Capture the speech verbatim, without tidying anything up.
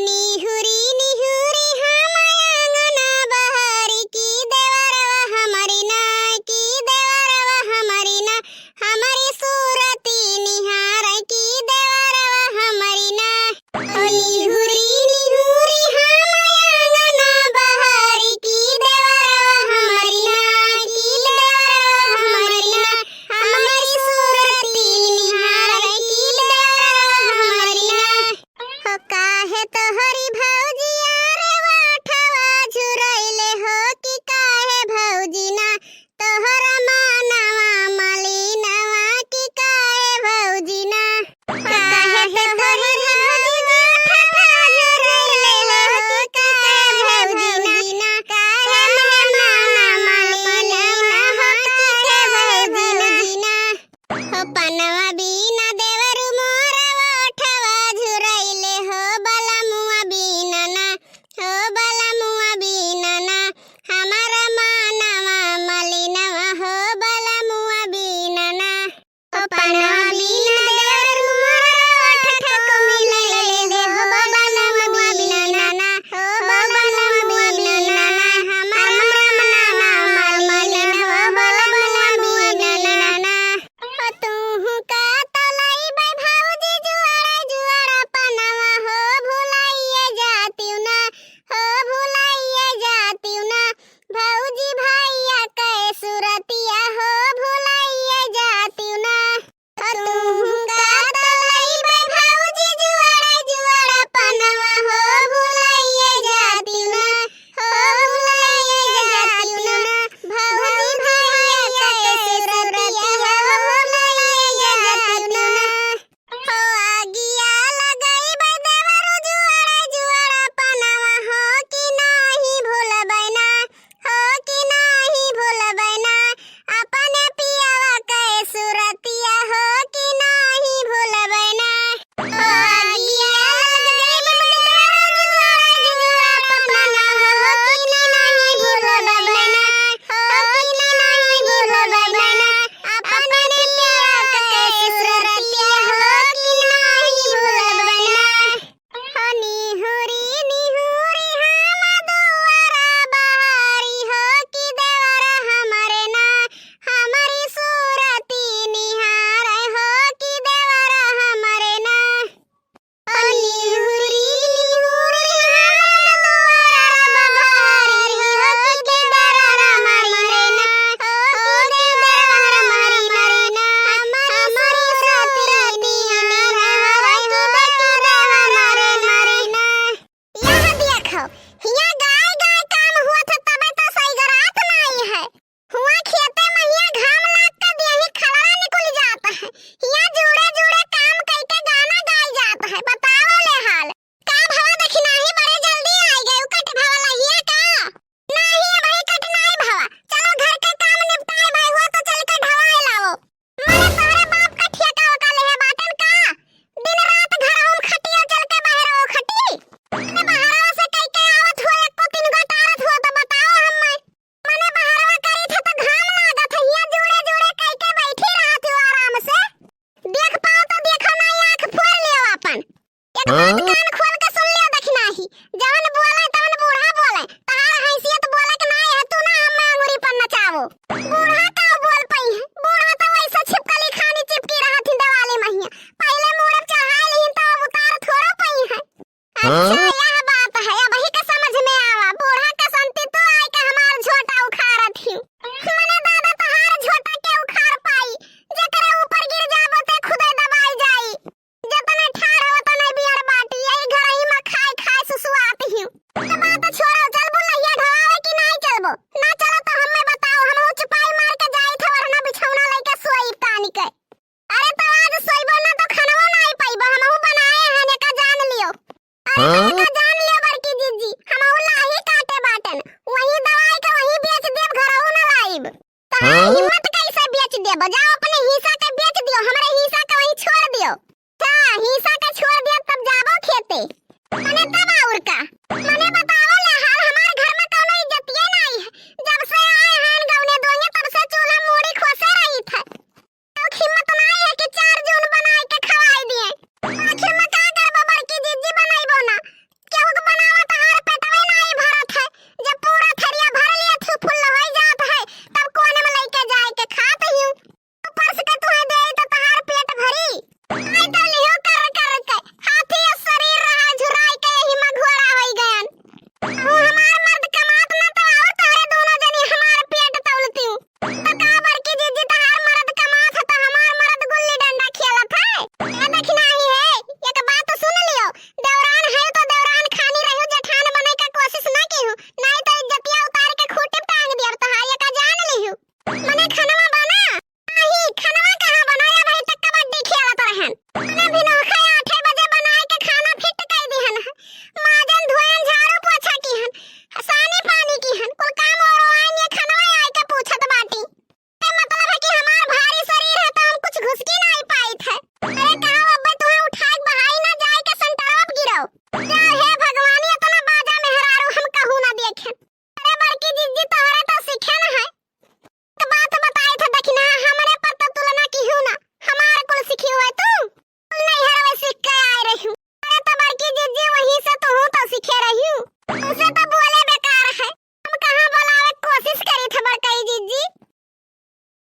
निहुरी निहुरी हम आंगना बहारी की देवरवा हमरी ना, की देवरवा हमरी ना, हमरी सूरती निहार की देवरवा हमरी ना। ओ निहुरी निहुरी हम आंगना बहारी की देवरवा हमरी ना, की देवरवा हमरी ना, हमरी सूरती निहार की देवरवा हमरी ना। हो काहे तोहरी भौजिया रे वाठवा झुरइले हो कि काहे भौजी ना तोहरा मानवा मलिनवा कि काहे भौजी ना। काहे तोहरी भौजिया वाठवा झुरइले हो कि काहे भौजी ना काहे मानवा मलिनवा कि काहे भौजी ना। हो पनवा बीना देवरु मोर ओठवा झुरइले हो बलमुआ बीना ना, हो बलमुआ बीना ना, हमार मानवा मलिनवा हो बलमुआ बीना ना। हो पनवा बीना देवरु मोर ओठवा मिलइले हो बलमुआ बीना ना, हो बलमुआ बीना ना, हमार मानवा मलिनवा हो बलमुआ बीना ना। हो तुहु का तलइबे भौजी जुआरा जुआरा पनवा हो भुलाइए जातिउ ना, हो भुलाइए जातिउ ना, भौजी भैया के सुरतिया हो भुलाइए जातिउ ना। हो तुहु का तलइबे भौजी जुआरा जुआरा पनवा हो भुलाइए जातिउ ना, हो भुलाइए जातिउ ना, भौजी भैया के सुरतिया हो भुलाइए जातिउ ना। हो आगिया लगइबे देवरु जुआरा जुआरा पनवा हो कि नाहीं भुलबे ना, हो कि नाहीं भुलबे ना, अपने पियवा के सुरतिया हो कि नाहीं भुलबे ना। हो आगिया लगइबे देवरु जुआरा जुआरा पनवा हो कि नाहीं भुलबे ना, हो कि नाहीं भुलबे ना, अपने पियवा के सुरतिया हो कि नाहीं भुलबे ना। हो निहुरी निहुरी हम दुआरा बहारी हो कि देवरा हमरे ना, हमरी सुरती निहार हो कि देवरा हमरे ना। हो निहुरी निहुरी हम दुआरा बहारी हो कि देवरा हमरे ना, हो कि देवरा हमरे ना, हमरी सुरती निहार हो कि देवरा हमरे ना। यह देखो, हियाँ गाय गाय काम हुआ था, तबे तो सही गरात नाई है। हुआँ खेते में हियाँ घाम लाग के देही खलरा निकुल जात है। हियाँ जुड़े जुड़े काम कइके गाना गाई जात है। बताओ ले हाल। का भवा दखिनाही बड़े जल्दी आई गए, कट भवा लहिया का? नाहीं, अबही कट नाई भवा। चलो घर के काम निपटाए भाई, हुआ तो चल के ढवाए लाओ। मने तोहरे बाप का ठेका ओका लेहे बाटेन का? दिन रात घरहू में खटिया चल के बाहर वो खटी। मने बहरवा से कई के आवत हो, एको तीन गो टारत हो तो बताओ हम्मे। मने बहरवा करी थे तो घाम लागत है, हियाँ जुड़े जुड़े कई के बैठी रहत हो आराम से। देख पाओ तो देखो ना, आँख फोड़ लियो अपन। एक बात हाँ? कान खोल के सुन लियो दखिनाही, जवन बोले तवन बूढ़ा बोले, तहार हैसियत बोले के नाई है, तू ना हम्मे अंगुरी पर नचावो। बूढ़ा का बोल पई है, बूढ़ा तो वैसे छिपकली खानी चिपकी रहत ही दिवाली महिया, पहिले मूड़े चढ़ाई लिहिन तो अब उतार थोड़ा पई है। अच्छा हाँ? यह बात है, अबही के समझ में आवा, बूढ़ा के संती तू आई के हमार झोटा उखाड़त ही। मने दादा तहार झोटा के उखाड़ पाई, जेकरे ऊपर गिर जाबो ते खुदे दबाई जाई। जतने ठाढ़ हो तने बियर बाटी, यही घरही में खाए खाए सुसुआत ही। तो बात छोड़ो, चलबो लहिया ढवावे कि नाई चलबो? ना चलो तो हम्मे बताओ, हमहू चुपाई मार के जाई थे वरना बिछौना लइके सोई तानी के। अरे तो आज सोइबो ना तो खानवो नाई पाइबो, हमहू बनाए हैं, एका जान लियो। अरे हाँ? तो एका जान लियो बड़की जीजी, हमहू लाही काटे बाटन, वही दवाई के वही बेच देब, घरहू ना लाइब। तहार हाँ? हिम्मत कैसे बेच देबो? जाओ अपने हिस्सा के बेच दियो, हमरे हिस्सा के वहीं छोड़ दियो। अच्छा, हिस्सा के छोड़ दियो तब जाबो खेते। मने तब और का? मने बताओ ले हाल, हमार घर में कौनो इज्जतिये नाई है। जब से आए हैं गौने दोइये तब से चूल्हा मूड़ी खोसे रही थे। तो हिम्मत नाई है कि चार जून बनाए के खवाई दिए। आखिर में का करबो बड़की जीजी, बनइबो ना। के हे